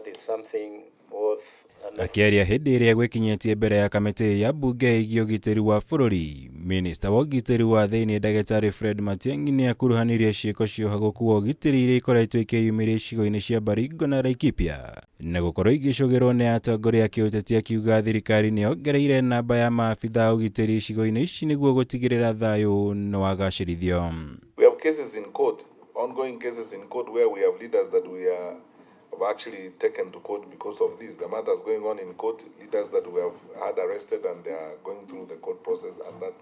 That is something worth Akĩaria hĩndĩ ĩrĩa gwĩkinyĩtie mbere ya kamĩtĩ ya mbunge ĩgiĩ ũgitĩri wa bũrũri, minista wa ũgitĩri wa thĩinĩ ndagĩtarĩ Fred Matiang'i nĩ akuruhanirie ciĩko cia ũhagũku wa ũgitĩri iria ikoretwo ikĩyumĩria icigo-inĩ cia Baringo na Laikipia na gũkorwo igĩcũgĩrwo nĩ atongoria a kĩũteti, akiuga thirikari nĩ yongereire namba ya maabitha a ũgitĩri icigo-inĩ ici nĩguo gũtigĩrĩra thayũ nĩ wagacĩrithio. We have cases in court, ongoing cases in court, where we have leaders that we are have actually taken to court because of this. The matters going on in court, leaders that we have had arrested and they are going through the court process, and that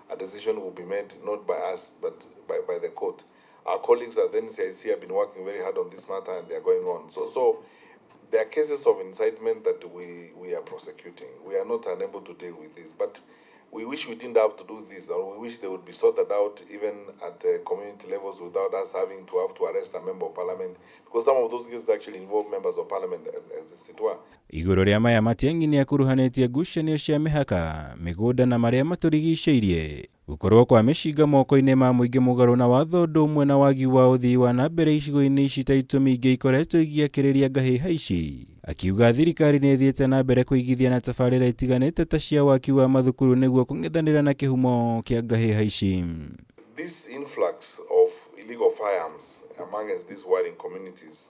a decision will be made not by us but by the court. Our colleagues at the NCIC have been working very hard on this matter and they are going on. So there are cases of incitement that we are prosecuting. We are not unable to deal with this, but we wish we didn't have to do this, or we wish they would be sorted out even at community levels without us having to have to arrest a member of parliament, because some of those cases actually involve members of parliament as it were. Igũrũ rĩa maya, Matiang'i nĩ akuruhanĩtie ngucanio cia mĩhaka, mĩgũnda na marĩa matũrigicĩirie, gũkorwo kwa mĩcinga moko-inĩ ma mũingĩ mũgarũ na watho ũndũ ũmwe na wagi wa ũthii wa na mbere icigo-inĩ ici ta itũmi ingĩ ikoretwo igĩakĩrĩria ngahĩha ici, akiuga thirikari nĩ ĩthiĩte na mbere kũigithia na tabarĩra itiganĩte ta cia waki wa mathukuru nĩguo kũng'ethanĩra na kĩhumo kĩa ngahĩha ici. This influx of illegal firearms amongst these warring communities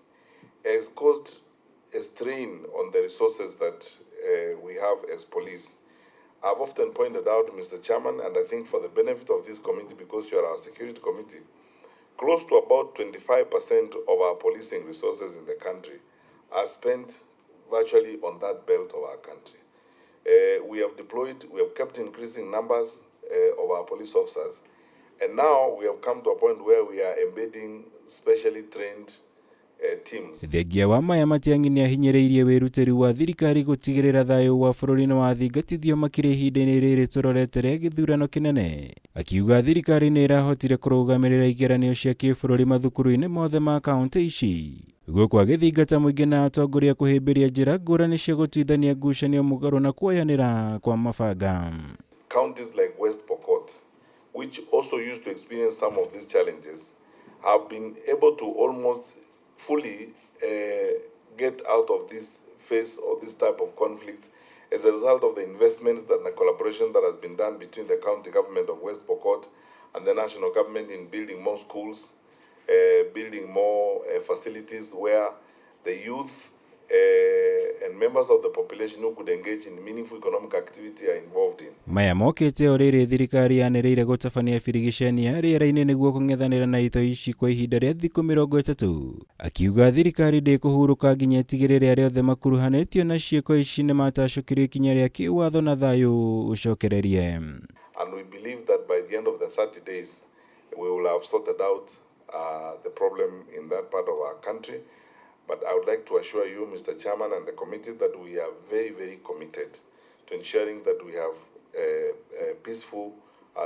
has caused a strain on the resources that we have as police. I've often pointed out, Mr. Chairman, and I think for the benefit of this committee, because you are our security committee, close to about 25% of our policing resources in the country are spent virtually on that belt of our country. We have deployed, we have kept increasing numbers of our police officers, and now we have come to a point where we are embedding specially trained teams. Thengia wa maya, Matiang'i nĩ ahinyĩrĩirie wĩrutĩri wa thirikari gũtigĩrĩra thayũ wa bũrũri nĩ wathingatithio makĩria ihinda-inĩ rĩrĩ tũrorete rĩa gĩthurano kĩnene, akiuga thirikari nĩ ĩrahotire kũrũgamĩrĩra igeranio cia kĩbũrũri mathukuru-inĩ mothe ma kaunti ici gũkũ agĩthingata mũingĩ na atongoria kũhĩmbĩria njĩra ngũrani cia gũtuithania ngucanio mũgarũ na kuoyanĩra kwa mabanga. Counties like West Pokot, which also used to experience some of these challenges, have been able to almost fully get out of this phase or this type of conflict as a result of the investments that the collaboration that has been done between the county government of West Pokot and the national government in building more schools, building more facilities where the youth and members of the population who could engage in meaningful economic activity are involved in. Maya mokĩte o rĩrĩ thirikari yanĩrĩire gũtabania birigiceni ya rĩera-inĩ nĩguo kũng'ethanĩra na itoi ici kwa ihinda rĩa thikũ 30, akiuga thirikari ndĩkũhurũka nginya ĩtigĩrĩre arĩa othe makuruhanĩtio na ciĩko ici nĩ matacũkĩrio ikinya rĩa kĩwatho na thayũ ũcokererie. And we believe that by the end of the 30 days, we will have sorted out the problem in that part of our country. But I would like to assure you, Mr. Chairman and the committee, that we are very, very committed to ensuring that we have a peaceful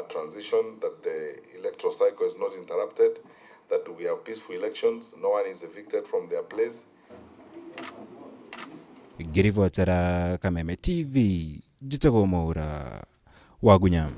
transition, that the electoral cycle is not interrupted, that we have peaceful elections, no one is evicted from their place. Ngĩribotera Kameme TV, njĩtagwo Mwaura Wagunya.